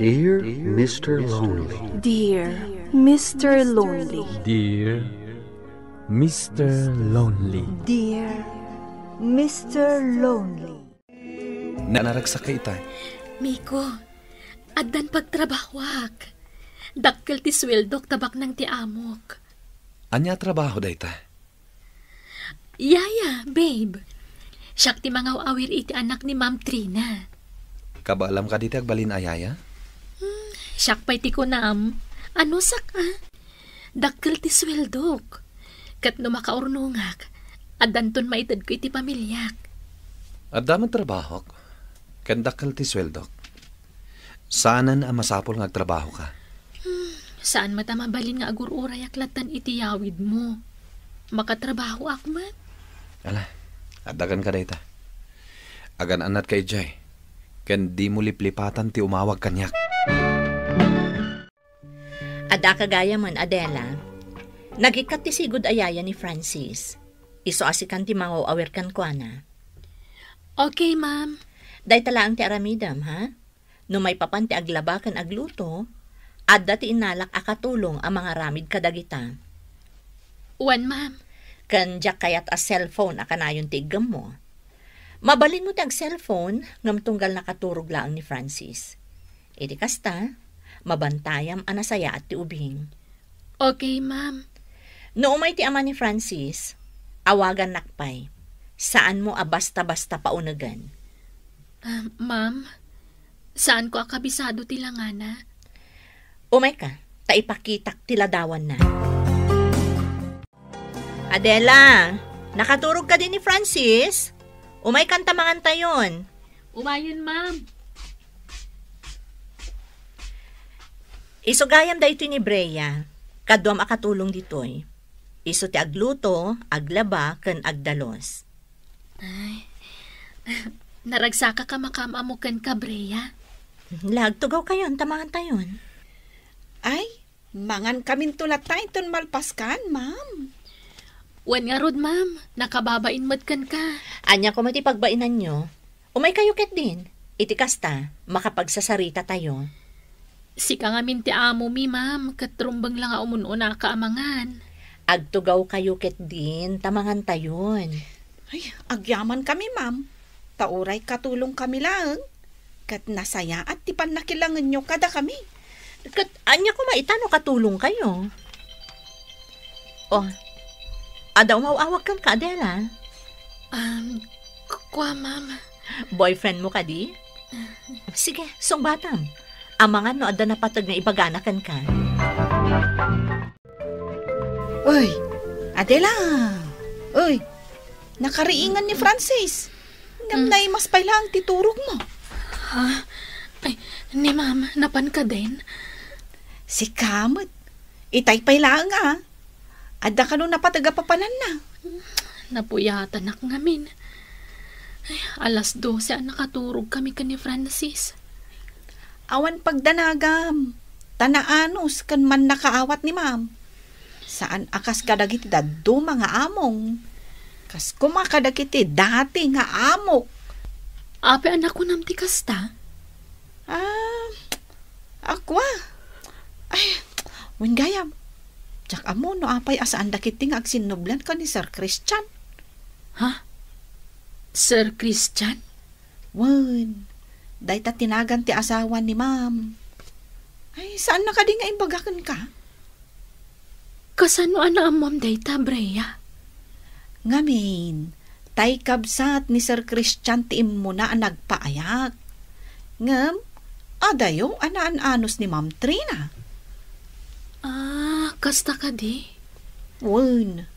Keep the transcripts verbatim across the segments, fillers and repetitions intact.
Dear Mister Lonely. Dear Mister Lonely. Dear Mister Lonely. Dear Mister Lonely. Nanaragsak ka ita. Miko, addan pagtrabahoak. Dakkel ti sueldok ta baknang ti amok. Ania a trabaho dayta? Yaya, babe. Siak ti mangaw-awir iti anak ni Ma'am Trina. Kabaalam kadi ti agbalin a yaya? Hmm, siak pay ti kunam. Anusak, a? Dakkel ti sueldok. Ket no makaurnongak, addanton maitedko iti pamiliak. Adda met trabahok, ken dakkel ti sueldok. Saanen a masapul nga agtrabahoka. Hmm, saan met a mabalin nga agur-urayak lattan iti yawidmo. Makatrabahoak met. Ala, adda kenka dayta. Agan-annatka idiay, ken dimo liplipatan ti umawag kaniak. Adda ka gayamen, Adela. Nagikkat ti sigud a yaya ni Francis. Isu a sikan ti mangaw-awir kenkuana. Okay, ma'am. Dayta laeng ti aramidem, ha? No maipapan ti aglaba ken agluto, adda ti innalak a katulong a mangaramid kadagita. Wen, ma'am. Ken diak kayat a cellphone a kanayon ti iggemmo. Mabalinmo ti ag-cellphone, ngem tunggal nakaturog laeng ni Francis. Iti kasta, mabantayam a nasayaat ti ubing. Okay, ma'am. No umay ti ama ni Francis, awagannak pay. Saanmo a basta-basta paunegen. Ah, ma'am, saanko a kabisado ti langana. Umayka, ta ipakitak ti ladawanna. Adela, nakaturog kadi ni Francis? Umaykan ta mangantayon. Umayen, ma'am. Isu gayam daytoy ni Brea. Kaduam a katulong ditoy. Isu ti agluto, aglaba, ken agdalus. Ay, naragsakak a makaam-ammo kenka, Brea. La, agtugawkayon ta mangantayon. Ay, mangankaminto latta inton malpaskan, ma'am. Wen ngarud, ma'am. Nakababain met kenka. Ania koma ti pagbainanyo? Umaykayo ketdin. Iti kasta, makapagsasaritatayo. Sika ngamin ti amomi, ma'am, ket rumbeng la nga umun-unaka a mangan. Agtugawkayo ketdin ta mangantayon. Ay, agyamankami, ma'am. Ta uray katulongkami laeng, ket nasayaat ti pannakilangenyo kadakami. Ket ania koma ita no katulongkayo? Oh, adda umaw-awag kenka, Adela? Um, k-, kua, ma'am. Boyfriend mo kadi? Sige, sungbatam. Amangan no adda napateg nga ibagana kenka. Uy, Adela! Uy, nakariingan ni Francis. Ngem Mm. naimas pay laeng ti turogmo. Ha? Ay, ni ma'am, napan ka din? Sika met. Itay pay laeng, a. Adda kano napateg a papananna? Napuyatanak ngamin. Ay, alas dose a nakaturog kami ken ni Francis. Awan pagdanagam, ta naanus ken mannakaawat ni ma'am. Saan a kas kadagiti dadduma nga among. Kas koma kadagiti dati nga amok. Apay a nakunam ti kasta? Ah, akua. Ay, wen gayam. Diak ammo no apay a saan dagiti nga agsinnublan ken ni Sir Christian. Ha? Sir Christian? Wen, dayta ti nagan ti asawa ni ma'am. Ay, saan na kadi nga imbaga kenka? Kasano a naammoam dayta, Brea? Ngamin, tay kabsat ni Sir Christian ti immuna a nagpaayak. Ngem, adayo a naan-anus ni Ma'am Trina. Ah, kasta kadi? Wen,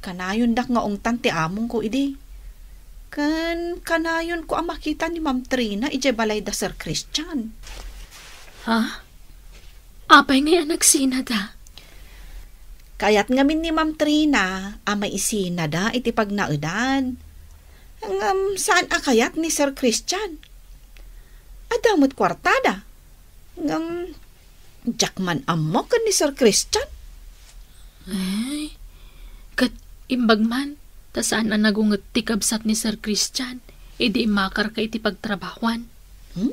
kanayondak nga ungtan ti amongko idi. Ken kanayonko a makita ni Ma'am Trina idiay balay da Sir Christian. Ha? Apay ngay a nagsinada? Kayat ngamin ni Ma'am Trina a maisinada iti pagnaedan. Ngem saan a kayat ni Sir Christian. Adda met kuartada. Ngem diak man ammo ken ni Sir Christian. Ay, ket imbag man, ta saan a nagunget ti kabsat ni Sir Christian idi immakarka iti pagtrabahuan. Hmm?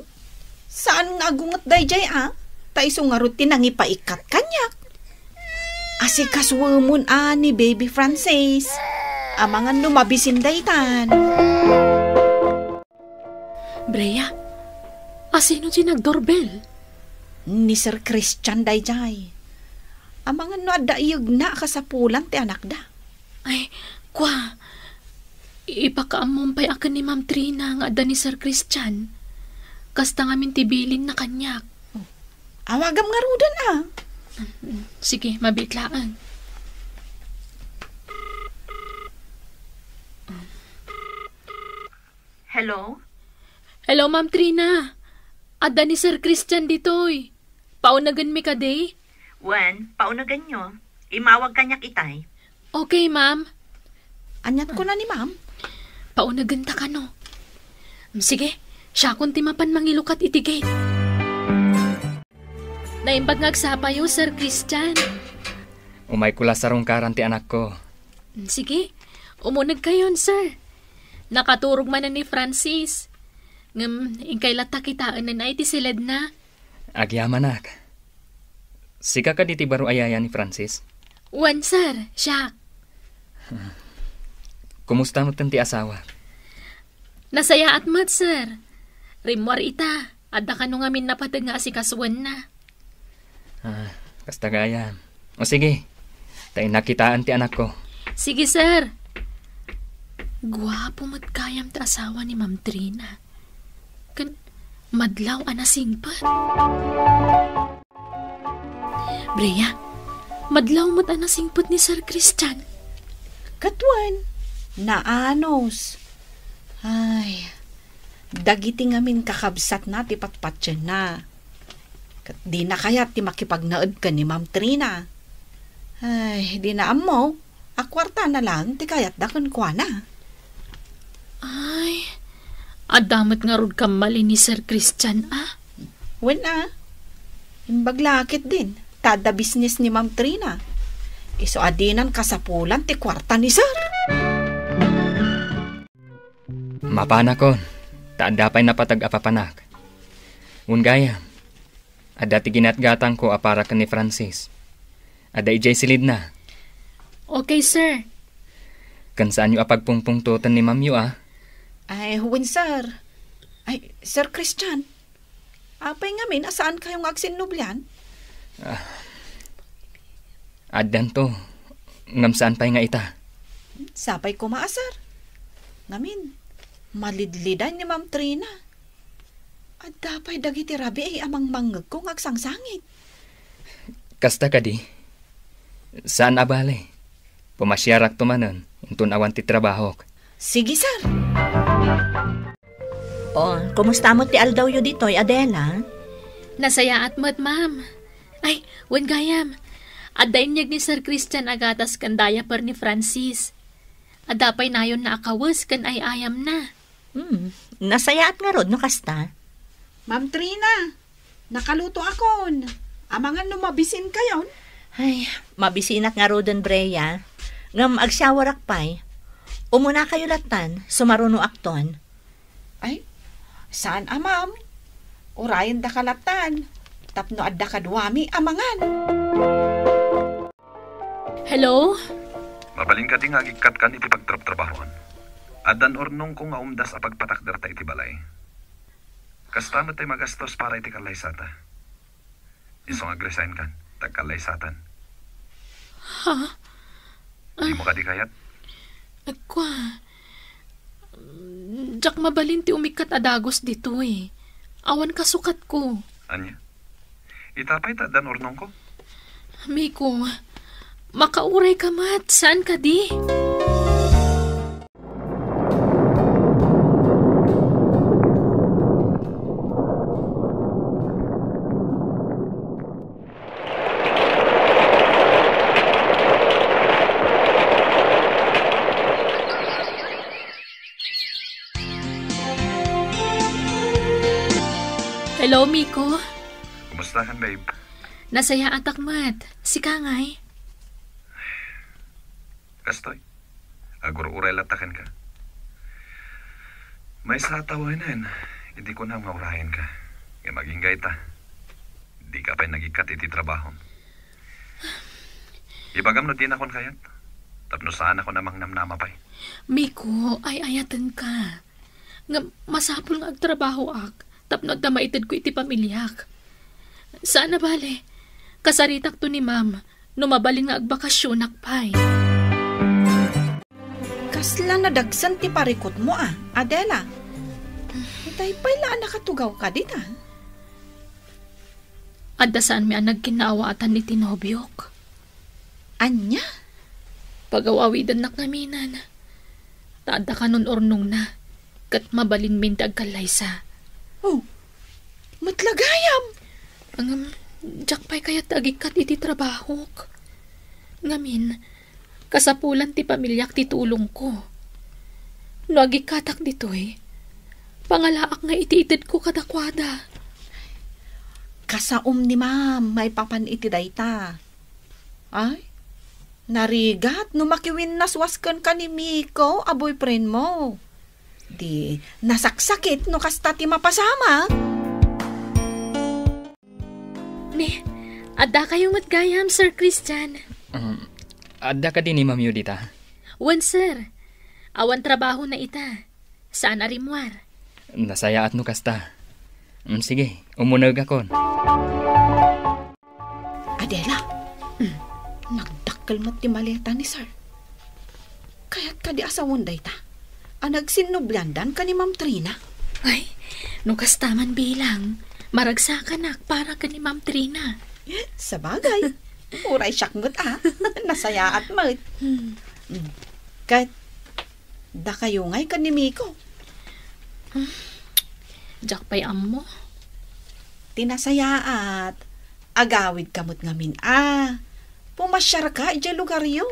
Saan nga agunget daydiay a? Ta isu ngarud ti nangipaikkat kaniak. Asikasuemon a ni Baby Francis. Amangan no mabisin daytan. Brea, asino ti nagdoorbell? Ni Sir Christian daydiay. Amangan no adda iyegna a kasapulan ti anakda. Ay, kua, ipakaammom pay a ken ni Ma'am Trina nga adda ni Sir Christian. Kasta ngamin ti bilinna kaniak. Awagam ngaruden a. Sige, mabiit laeng. Hello? Hello, Ma'am Trina. Adda ni Sir Christian ditoy. Paunagenmi kadi? Wen, paunagenyo. Imawag kaniak itay. Okay, ma'am. Aniat kuna ni ma'am? Paunagenta kano. Sige, siakon ti mapan mangilukat iti gate. Naimbag nga agsapayo, Sir Christian. Umayko la sarungkaran ti anakko. Sige, umunegkayon, sir. Nakaturog manen ni Francis. Ngem, inkay latta kitaenen ay ti siledna. Agyamanak. Sika kadi ti baro a yaya ni Francis? Wen, sir. Siak. Kumusta metten ti asawa? Nasayaat met, sir. Rimmuar ita, adda kano ngamin napateg nga asikasuenna. Ah, kasta gayam. O sige, ta innak kitaen ti anakko. Sige, sir. Guapo met gayam ti asawa ni Ma'am Trina. Ken madlaw a nasingpet. Brea, madlaw met a nasingpet ni Sir Christian. Ket wen, naanus. Ay, dagiti ngamin kakabsatna ti patpatienna. Ket dina kayat ti makipagnaed ken ni Ma'am Trina. Ay, dina ammo a kuartana laeng ti kayatda kenkuana. Ay, adda met ngarud kammali ni Sir Christian a? Wen a. Imbag la ketdin, ta adda business ni Ma'am Trina. Isu a dinan kasapulan ti kuarta ni Sir. Mapanakon, ta adda pay napateg a papanak. Wen gayam, adda ti ginatgatangko a para ken ni Francis. Adda idiay silidna. Okay, sir. Ken saanyo a pagpungpungtoten ni ma'amyo a? Ay, wen, sir. Ay, Sir Christian, apay ngamin a saankayo nga agsinnublian? Ah, addanto, ngem saan pay nga ita. Sapay koma a, sir. Ngamin, malidliday ni Ma'am Trina. Adda pay dagiti rabii a mangmangngegko nga agsangsangit. Kasta kadi? Saan a bale. Pumasiarakto manen inton awan ti trabahok. Sige, sir. O, kumusta met ti aldawyo ditoy, Adela? Nasayaat met, ma'am. Ay, wen gayam. Adda inyeg ni Sir Christian a gatas ken diaper ni Francis. Adda pay nayonna a kawes ken ay-ayamna. Hmm, nasayaat ngarud no kasta. Ma'am Trina, nakalutoakon. Amangan no mabisinkayon? Ay, mabisinak ngaruden, Brea. Ngem agsiawarak pay. Umunakayo lattan, sumarunoakton. Ay, saan a, ma'am. Urayendaka lattan, tapno adda kaduami a mangan. Hello? Mabalin kadi nga agikkat kan iti pagtrabtrabahoan? Addan urnongko nga umdas a pagpatakderta iti balay. Kasta met ti magastos para iti kallaysata. Isu nga agresign kan, ta agkallaysatan. Ha? Dimo kadi kayat? Kua, diak mabalin ti umikkat a dagus ditoy. Awan kasukatko. Ania? Ita pay ta addan urnongko? Miko, makaurayka met, saan kadi? Hello, Miko. Kumusta kan, babe? Nasayaatak met. Sika ngay? Kastoy, agur-uray latta kenka. Maysa a tawenen, idi kunam nga urayenka. Ngem agingga ita, dika pay nagikkat iti trabahom. Ibagam no dinakon kayat, tapno saanakon a mangnamnama pay. Miko, ay-ayatenka. Ngem masapul nga agtrabahoak tapno adda maitedko iti pamiliak. Saan a bale, kasaritakto ni Ma'am no mabalin nga agbakasionak pay. Kasla nadagsen ti parikutmo a, Adela. Itay pay la a nakatugaw ka dita. Adda saanmi a nagkinnaawatan iti nobiok. Ania? Pagaw-awidennak ngaminen. Ta adda kanon urnongna, ket mabalinmin ti agkallaysa. Oh, met la gayam! Ngem, diak pay kayat ti agikkat iti trabahok. Ngamin, kasapulan ti pamiliak ti tulongko. No agikkatak ditoy, pangalaak nga iti itedko kadakuada. Kasaom ni Ma'am maipapan iti dayta. Ay, narigat no makiwinnaswas kenka ni Miko a boyfriend mo. Di nasaksakit no kasta ti mapasama. Ni, addakayo met gayam, Sir Christian. Mm, adda kadi ni Ma'am Yudita? Wen, sir. Awan trabahona ita. Saan a rimmuar. Nasayaat no kasta. Mm, sige, umunegakon. Adela, mm, nagdakkel met ti maleta ni Sir. Kayat kadi a sawen dayta? A nagsinnubliandan ken ni Ma'am Trina? Ay, no kasta man bilang, maragsakanak para ken ni Ma'am Trina. Sabagay, uray siak met a. Nasayaat met. Hmm. Mm. Ket, dakayo ngay ken ni Miko? Hmm. Diak pay ammo. Ti nasayaat, agawidka met ngamin a. Pumasiarka idiay lugaryo.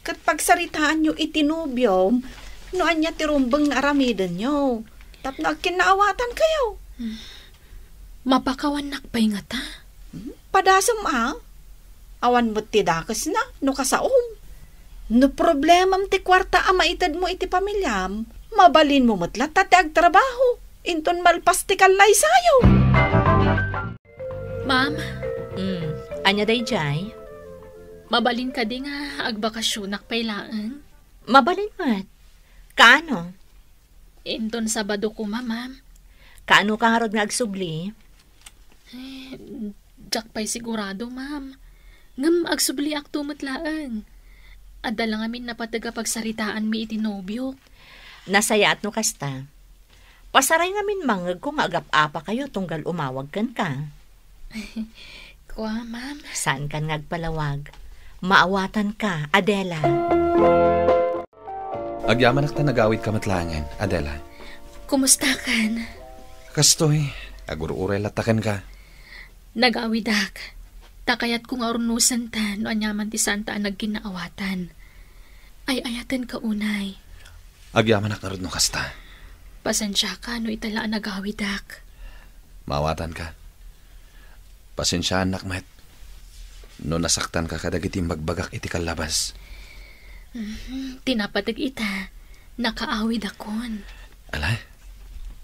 Ket pagsaritaanyo iti nobiom no ania ti rumbeng nga aramidenyo tapno agkinnaawatankayo. Hmm. Mapakawannak pay ngata? Hmm? Padasem a. Awan met ti dakesna no kasaom. No problemam ti kuarta a maitedmo iti pamiliam, mabalinmo met latta ti agtrabaho inton malpas ti kallaysayo. Ma'am. Hmm, ania daydiay? Mabalin kadi nga agbakasionak pay laeng? Mabalin met. Kaano? Inton Sabado koma, ma'am. Kaano ka ngarud nga agsubli? Eh, diak pay sigurado, ma'am. Ngem agsubliakto met laeng. Adda la ngamin napateg a pagsaritaanmi iti nobiok. Nasayaat no kasta. Pasaray ngamin mangngegko nga agap-apakayo tunggal umawag kenka. Kua, ma'am. Saankan nga agpalawag. Maawatanka, Adela. Agyamanak ta nagawidka met laengen, Adela. Kumustakan? Kastoy, agur-uray latta kenka. Nagawidak. Ta kayatko nga urnosenta no ania man ti saanta a nagkinnaawatan. Ay-ayatenka unay. Agyamanak ngarud no kasta. Pasensiaka no ita la a nagawidak. Maawatanka. Pasensiaannak met no nasaktanka kadagiti imbagbagak iti kallabas. Mhm, ti napateg ita, nakaawidakon. Ala,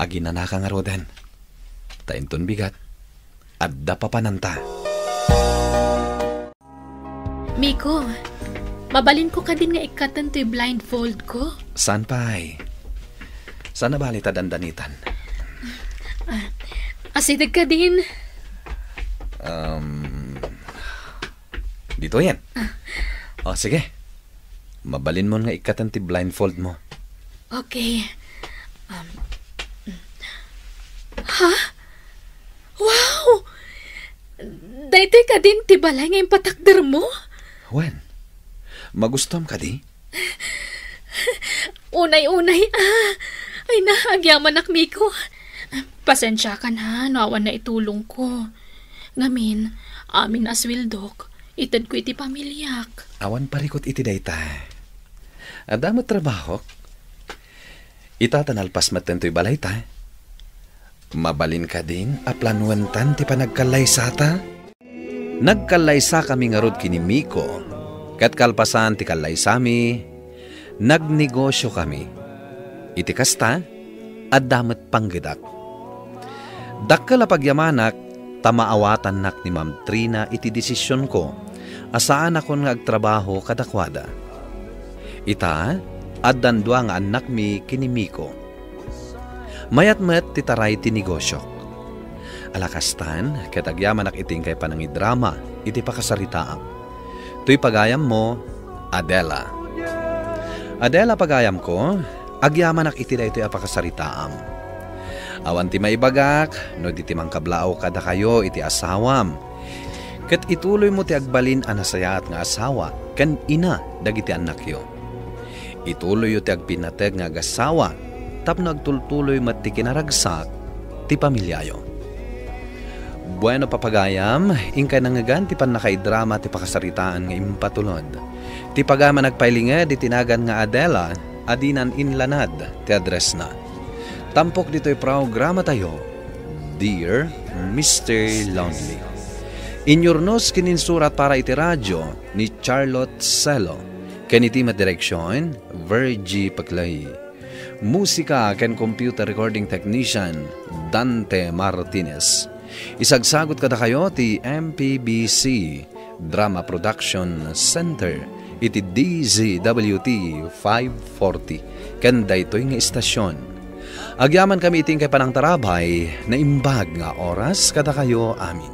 aginanaka ngaruden. Ta inton bigat, adda papananta. Miko, mabalinko kadin nga ikkaten toy blindfoldko? Saan pay? Saan a bali ta dandanitan? Ah, asideg kadin. Um, ditoyen. Ah. O, sige. Mabalinmon nga ikkaten ti blindfold mo. Okay. Um, ha? Wow! Daytoy kadin ti balay nga impatakdermo? Wen, magustom kadi? Unay-unay, ah. Ay na, agyamanak, Miko. Pasensiakan ha, no awan naitulongko. Ngamin, amin a sueldok, itedko iti pamiliak. Awan parikut iti dayta. Adda met trabahok. Ita ta nalpas met daytoy balayta. Mabalin kadin a planuentan ti panagkallaysata? Nagkallaysakami ngarud ken ni Miko, ket kalpasan ti kallaysami, nagnegosiokami. Iti kasta, adda met panggedak. Dakkel a pagyamanak ta maawatannak ni Ma'am Trina iti desisionko a saanakon nga agtrabaho kadakuada. Ita, addan dua nga annakmi ken ni Miko. Mayat met ti taray ti negosiok. Ala kastan, ket agyamanak iti inkay panangidrama iti pakasaritaam. Toy pagayammo, Adela. Adela, pagayamko, agyamanak iti daytoy a pakasaritaam. Awan ti maibagak no di ti mangkablaawka kadakayo iti asawam. Ket ituloymo ti agbalin a nasayaat nga asawa ken ina dagiti annakyo. Ituloyyo ti agpinnateg nga agasawa tapno agtultuloy met ti kinaragsak ti pamiliayo. Bueno, papagayam, inkay nangngegan ti pannakaidrama ti pakasaritaan nga impatulod. Ti pagayam a nagpailinged iti nagan nga Adela a dinan inlanad ti addressna. Tampok ditoy programatayo, Dear Mister Lonely. Inyurnos ken insurat para iti radio ni Charlotte Celo, ken iti met direksion, Virgie Paclay. Musika ken computer recording technician, Dante Martinez. Isagsagut kadakayo ti M P B C Drama Production Center iti D Z W T five forty ken daytoy nga istasyon. Agyamankami iti inkay panangtarabay, naimbag nga oras kadakayo amin.